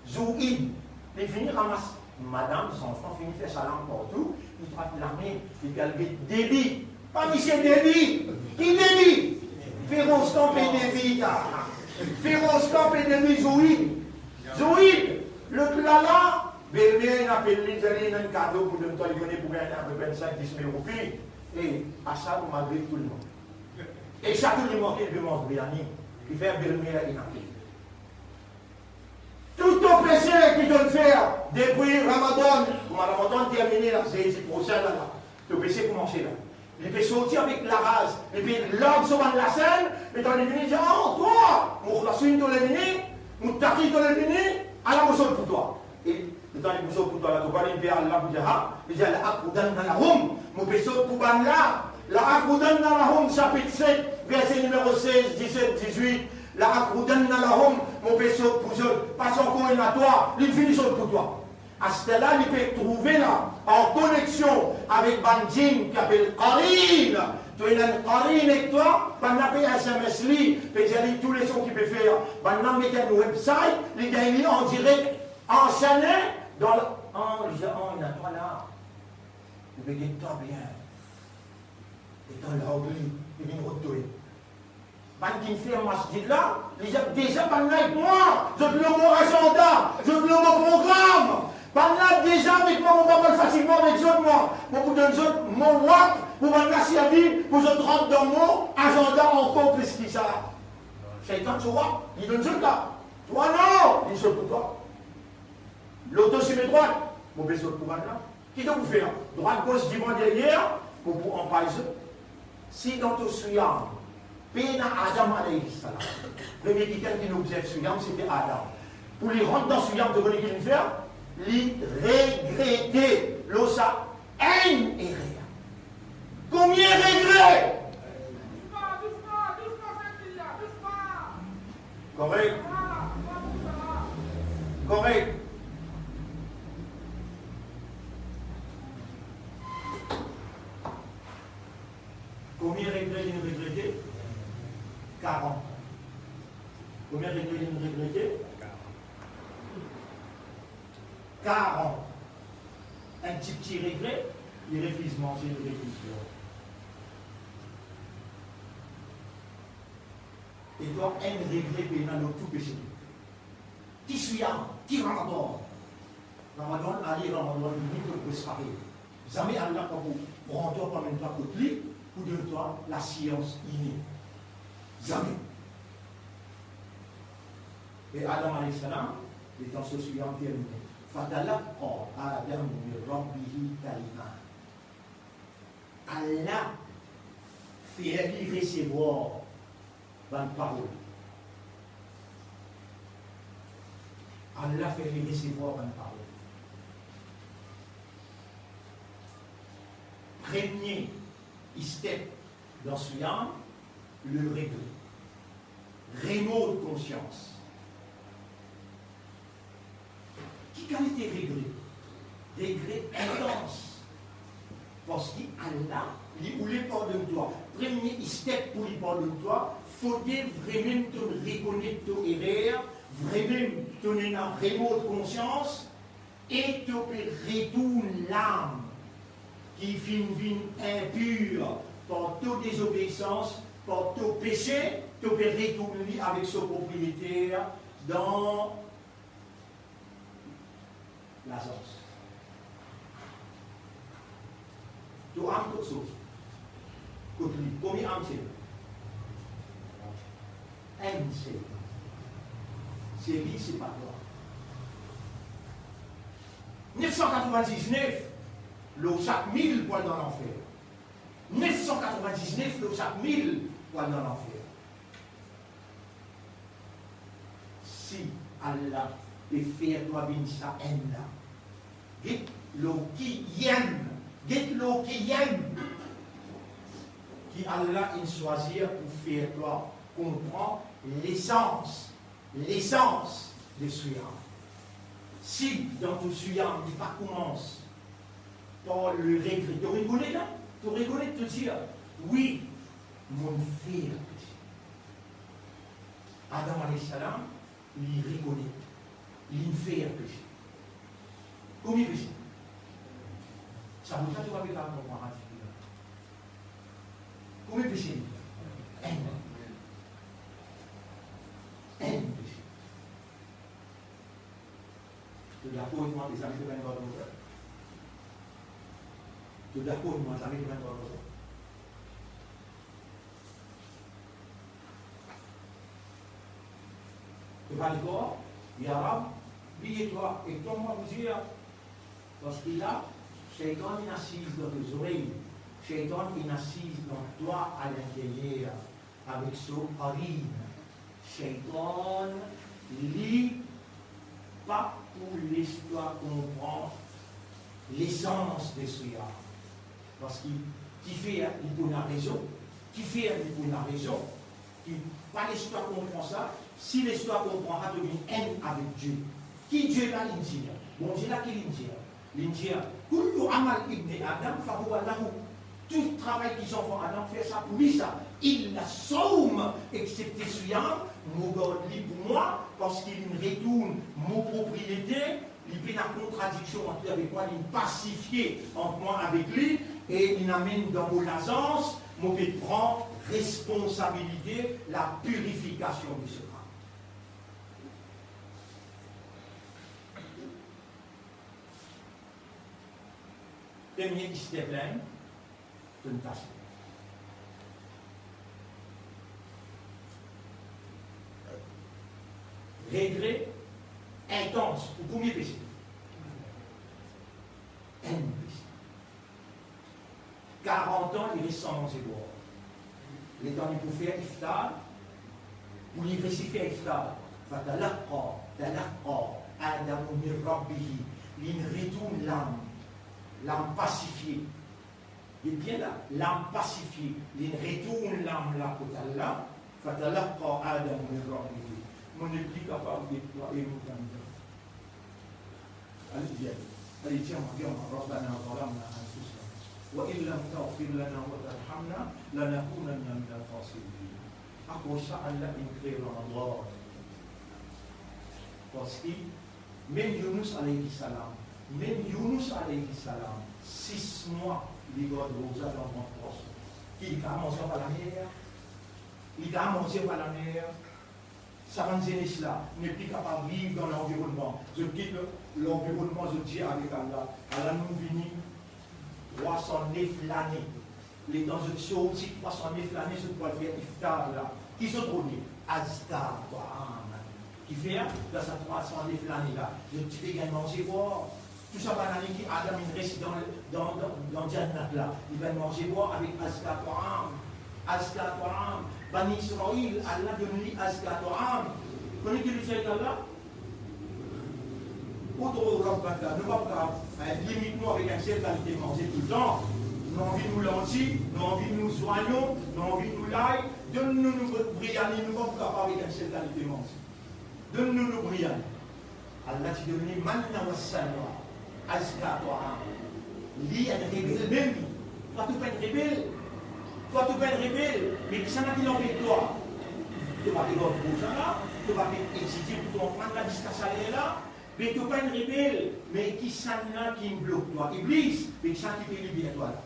zour Id, li fini ramas madam, zanfan, fini fer salam partou, li trap lame, li pe al get Debi. Pa misie Debi, ki Debi? Feroz Khan pe Debi, ta. Feroz Khan pe Debi zour Id. Zour Id, lot la la, belmer inn apel li, dir li ena enn kado pou donn twa, li kone pou gagn apeprè enn senk, dis mil roupi. E, asar pou Magrib tou limon. E sa tou limon ki li pe manz briani, ki fer belmer inn apel. Tou to pese ki to'nn fer depi Ramadan, kouma Ramadan termine la, Zezi prosin la, la, to pese koumanse la. Li pe sorti avek laraz, li pe larg so bann lasenn, letan li vini, li dir, "Ah, twa, Mukhlasin to le vini, Muttaqi to le vini, ala mo sot pou twa." E letan li pou sot pou twa la, to pa li pe al la pou dir, "Ha," li dir, "La aqudanna lahum, mo pe sot pou bann la." La aqudanna lahum, sapit set, verse nimero sez, diset, dizwit. La aqudanna lahum, mo pe sot pou zot. Pas ankor ena twa, li fini sot pou twa. Aster la, li pe trouve la, an koneksion avek bann djinn ki apel qarin. To ena enn qarin ek twa, bann la pe S M S li, pe dir li tou leson ki pe fer. Bann la met enn website, li gagn li an direk, ansene, dan, an, li dir, "An, ena twa la." Li pe get twa bien. Letan larg li, li vinn rod twa. Bann ki fer masjid la, li dir, "Deza bann la ek mwa, zot lor mo azanda, zot lor mo program. Bann la deza avek mwa, mo pa pran fasilman avek zot, mwa. Mo pou donn zot mo waqf, pou bann la servi, pou zot rant dan mo azanda ankor plis ki sa." Seytan so waqf, li donn zot la. Twa non, li sot pou twa. Lor to sime drwat, mo pe sot pou bann la. Ki to pou fer? Drwat, gos, divan, deryer, mo pou anpay zot. Si dan to siyam, pena Adam alayhi salam, premie kikenn ki obzerv siyam, sete Adam. Pou li rant dan siyam, to kone ki li fer? Li regrete lor sa enn erer. Konbien regre? Korek. Korek. Konbien regre li regrete? Karant. Konbien regre li regrete? Karant. Enn tipti regre, li refiz manze, li refiz bwar. E twa, enn regre pena lor tou pese. Ki siyam, ki Ramadan. Ramadan ale, Ramadan vini, to pres parey. Zame Allah pa pou pran twa, pou amenn twa kot li, pou donn twa lasians ini. Zame. E Adam alayhi salam, letan so siyam termine, fatalaqqa Adamu min rabbihi kalimat. Allah fer li resevwar bann parol. Allah fer li resevwar bann parol. Premie step dan siyam, le regre. Remord konsians. Ki kalite regre? Regre intans. Parski Allah, li oule pardonn twa. Premie step pou li pardonn twa, fode vremem to rekonet to erer, vremem to ena remord konsians, e to pe retourn lam ki finn vinn inpir par to dezobeisans, par to pese, to pe retourn li avek so propriyeter dan lazans. To am kot soz? Kot li? Konbien am sel? Enn sel. Se li, se pa twa. Nef san katrovin-diznef lor sak mil pou al dan lanfer. Nef san katrovin-diznef lor sak mil pou al dan lanfer. Si Allah pe fer twa vinn sa enn la, get lor ki enn, get lor ki enn. ki Allah inn swazir pou fer twa konpran lesans, lesans de Siyam. Si dan to Siyam li pa koumans par le regret, to rekonet la, to rekonet, to dir, wi, mo'nn fer pese. Adam alayhis salam, li rekonet, li fer pese. Konbien pese? Sa bout la, to pa pe kapav konpran sa difil la. Konbien pese li fer? Enn. Enn pese. To dakor avek mwa, mezami, to gagn gard lor twa? To dakor avek mwa, mezami, to gagn gard lor twa? To pa dakor? Ya Rab, bliye twa, e twa mwa pou dir, parski la, Seytan inn asiz dan to zorey, Seytan inn asiz dan twa alinteryer, avek so qarin. Seytan, li pa pou les twa konpran lesans de Siyam. Parski kifer li pou ena rezon, kifer li pou ena rezon, ki pa les twa konpran sa, si les twa konpran sa, to vinn enn avek Die. Ki Die la linn dir? Bondie la ki linn dir? Linn dir, "Kullu amal ibni Adam fahuwa lahu." Tou travay ki zanfan Adam fer, sa pou li sa. Illa sawm, exsepte Siyam, mo gard li pou mwa, parski linn retourn mo propriete, li pena kontradiksion ant li avek mwa, linn pasifie ant mwa avek li, e linn amenn dan mo lazans, mo pe pran responsabilite lapirifikasion de so kam. Premie step la, tentation. Regre intans pou konbien pese? Enn pese. Karant an li res san manze bwar. Letan li pou fer iftar, pou li resi fer iftar, fatalaqqa, talaqqa Adamu min Rabbihi, linn retourn lam, lam pasifie. Get bien la, lam pasifie, linn retourn lam la kot Allah, fatalaqqa Adamu min Rabbihi. Mo nepli kapav get twa e mo tann twa. Ale, dir, ale, dir mwa, dir mwa, Rabbana zalamna anfusana, wa in lam taghfir lana wa tarhamna, lanakunanna minal khasirin. Akoz sa Allah inn kre Ramadan? Parski mem Younous alayhi salam, mem Younous alayhi salam, sis mwa li gard roza dan vant pwason. Ki li kapav manze anba lamer? Li kapav manze anba lamer? Sa bann zenes la, nepli kapav viv dan lanvironnman. Zot kit lanvironnman, zot dir avek Allah, Allah, nou vini trwa san nef lane. Letan zot sorti trwa san nef lane, zot pou al fer iftar la. Ki zot rone? Azka ta'am. Kifer, dan sa trwa san nef lane la, zot ti pe gagn manze bwar. Tou sa bann ane ki Adam inn res dan, dan, dan, dan Jannat la, li bann manze bwar avek azka ta'am. Azka ta'am. Bani Israil, Allah donn li azka ta'am. Kone ki li dir Allah? Ud'u rabbaka, nou pa pou kapav, eh, limit nou avek enn sel kalite manze toultan. Nou anvi nou lanti, nou anvi nou zwayon, nou anvi nou lay. Donn nou nou biryani, nou pa pou kapav avek enn sel kalite manze. Donn nou nou biryani. Allah ti donn li manna wa salwa, azka ta'am. Li enn rebel mem. Twa to pa enn rebel. Twa to pa enn rebel. Me kisannla ki anpes twa? To pa pe gard roza la, to pa pe etidie pou to aprann la ziska sa ler la. Me to pa enn rebel. Me kisannla ki blok twa? Iblis. Me kisannla ki pe liber twa la?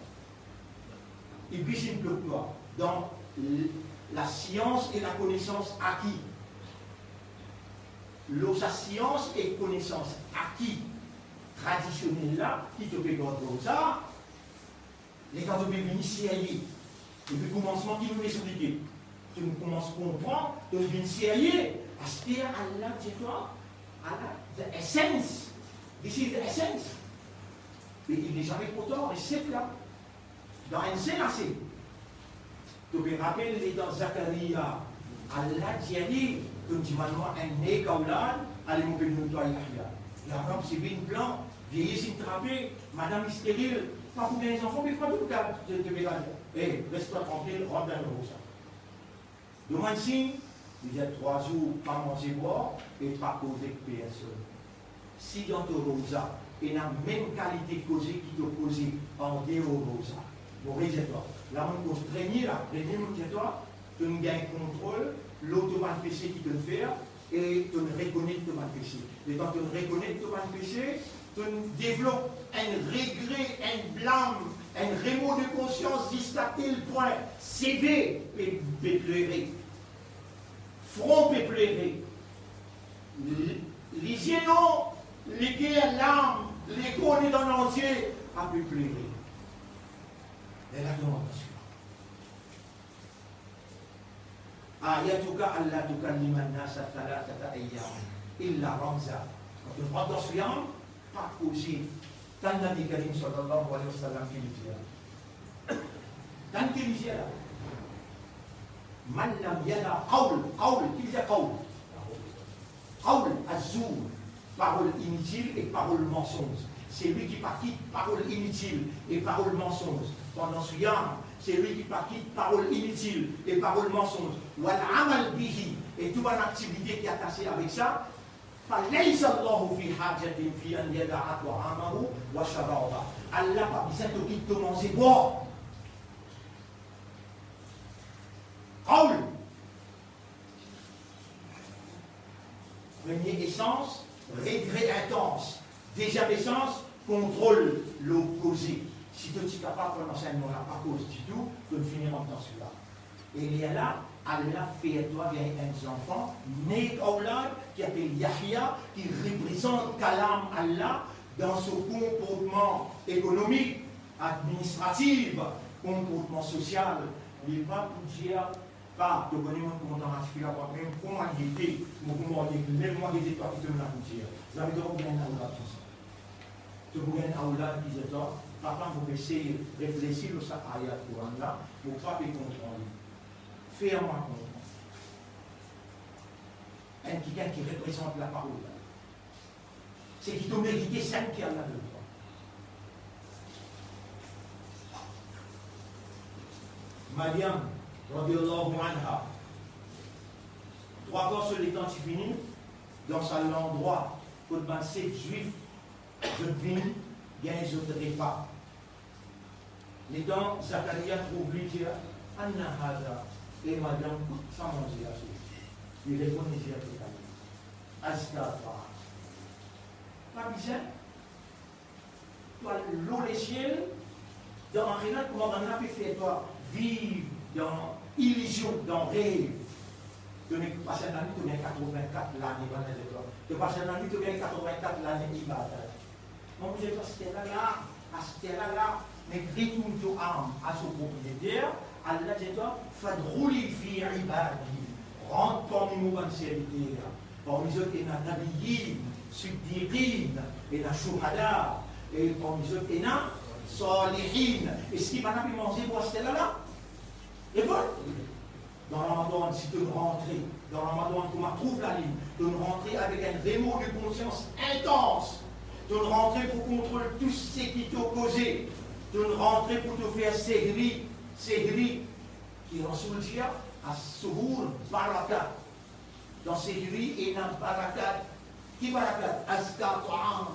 Iblis inn blok twa dan l-, lasians e lakonesans aki. Lor sa sians e konesans aki tradisionel la, ki to pe gard roza, letan to pe vini serye, depi koumansman ki nou explike, to koumans konpran, to vinn serye. Aster Allah dir twa, Allah, the essence, this is the essence. Me il n'est jamais trop tard, e set la. Dan enn sel ase. To pe rapel letan Zakaria, Allah dir li, to dimann mwa enn nek aoulad, ale mo pe donn twa Yahya. Ya Rab, se vinn plan, vieyes inn trape, madam steril, pa pou gagn zanfan, me pa to, to, to pe gagn. "Ey, les twa trankil, rant dan roza." Donn mwa enn sign, li dir, "Trwa zour, pa manze bwar e pa koz ek personn." Si dan to roza ena mem kalite koze ki to koze andeor roza, mo redir twa, la mo koz premie la, premie mo dir twa, to gagn kontrol lor to bann pese ki to fer, e to rekonet to bann pese. Letan to rekonet to bann pese, to devlop enn regre, enn blam, enn remor de konsians ziska tel pwin, seve pe, pe plere, fron pe plere, li-, lizie non, leker, larm, lekor, letan lanzie a pe plere. Lerla to atansion. Ayatuka alla tukallima nnasa thalathata ayyam illa ramza. Kan to rant dan siyam, pa koze. Tann Nabi Karim sallallahu alayhi wa sallam ki li dir. Tann ki li dir la. Man lam yada qawl, qawl, ki li dir qawl? Qawl azzour, parol initil e parol mansonz. Selwi ki pa kit parol initil e parol mansonz pandan siyam, selwi ki pa kit parol initil e parol mansonz, wal amal bihi, e tou bann aktivite ki atase avek sa, falaysa Allahu fi hajatin fi an yada'a ta'amahu wa sharabah. Allah pa bizin to kit to manze bwar. Qawl. Premie esans, regre intans. Deziem esans, kontrol lor koze. Si to ti kapav pandan lansegneman la pa koz ditou, to fini rant dan sila. E lerla, Allah fer twa gagn enn zanfan, nek awlad, ki apel Yahya, ki reprezant kalam Allah dan so konportman ekonomik, administratif, konportman sosial. Li pa pou dir, pa, to kone mo kontan tifi la, mem kouma li ete, mo pou marye, mem mwa gete twa ki to ena pou dir. Zame to pou gagn enn awlad koumsa. To pou gagn enn awlad ki dir twa, papa, mo pe esey reflesi lor sa ayat Koran la, mo pa pe konpran li. Fer mwa konpran. Enn kikenn ki reprezant laparol la. Seki to merite, seki Allah donn twa. Maryam, radiyallahu anha, trwa kar so letan ti fini, dan sa landrwa kot bann sef Zwif zot vinn gagn zot repa. Letan Zakaria trouv li, dir, "Anna hadha?" E Maryam, kot sa manze la sorti? Li reponn, li dir, "Azka ta'am." Pa bizin to al lor lesiel, dan akhira, kouma bann la pe fer twa viv dan ilizion, dan rev. To nek pas enn lane, to gagn katrovin-kat lane, bann la dir twa. To pas enn lane, to gagn katrovin-kat lane ibadat. Mwa, mo dir twa, aster la la, aster la la, nek retourn to am a so propriyeter, Allah dir twa, "Fadkhuli fi ibadi." Rant parmi mo bann serviter. Parmi zot ena nabiyin, siddiqin, ena shuhada, e parmi zot ena salihin. Eski bann la pe manze bwar aster la la? Reponn. Dan Ramadan, si to rantre dan Ramadan kouma trouv lalinn, to rantre avek enn remor de konsians intans. To rantre pou kontrol tou seki to koze. To rantre pou to fer sehri, sehri, ki Rasoul dir, "As-suhur barakat." Dan sehri ena barakat. Ki barakat? Azka ta'am.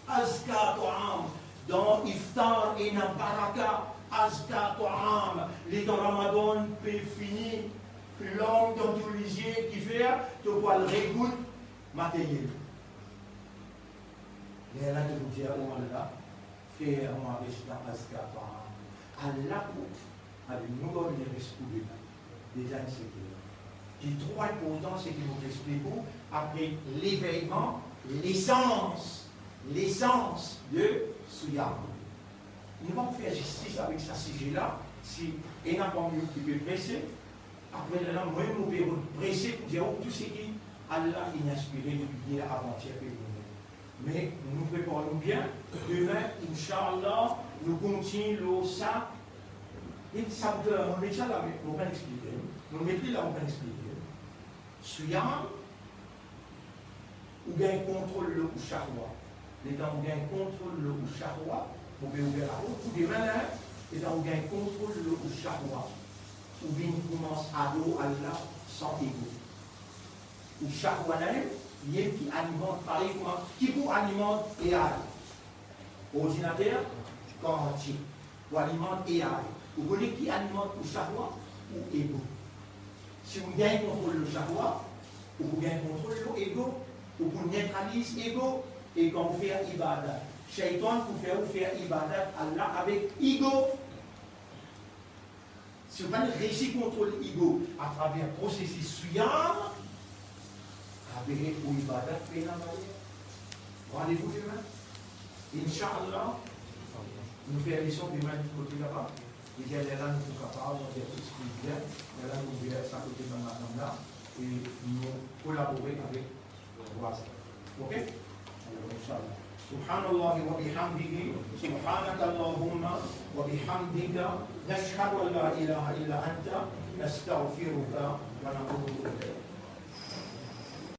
Azka ta'am. Dan iftar ena baraka. Azka ta'am. Letan Ramadan pe fini, larm dan to lizie, kifer to pou al regout materyel. Lerla to pou dir, "O Allah, fer mwa res dan azka ta'am." Allah pou, ale nou donn li res pou li la. Deza enn sekre. Ki tro inportan, seki mo pe explik ou, apre leveyman, lesans, lesans de siyam. Nou pa pou fer zistis avek sa size la, si ena parmi nou ki pe prese, apre lerla, mwa mem mo pe rod prese pou dir ou tou seki Allah inn inspire depi yer, avantier, pe vini. Me nou prepar nou bien. Demin, inshallah, nou kontign lor sa. E sa bout la, mo met sa la, me mo pa'nn explike. Mo met li la, mo pa'nn explike. Siyam, ou gagn kontrol lor ou shahwa. Letan ou gagn kontrol lor ou shahwa, ou pe ouver laport pou demin, hein? Ena ou gagn kontrol lor ou shahwa, ou vinn koumans ador Allah san ego. Ou shahwa la mem, li mem ki alimant, parey kouma, ki pou alimant A I? Ordinater, kantik, pou alimant A I. Ou kone ki alimant ou shahwa? Ou ego. Si ou gagn kontrol lor shahwa, ou pou gagn kontrol lor ego, ou pou netraliz ego, e kan ou fer ibadat, sheytan pou fer ou fer ibadat Allah avek ego. Si ou pa resi kontrol ego atraver prosesis siyam, abe ou ibadat pena valer. Randevou demin, inshallah. Nou fer leson demin kote laba. E lerla nou pou kapav, nou fer explik bien. Lerla nou ver sa kote bann madam la, e nou kolabore avek vwazin. Ok? Alor, inshallah. سبحان الله وبحمده، سبحانك اللهم وبحمدك، نشهد أن لا إله إلا أنت، نستغفرك ونتوب إليك.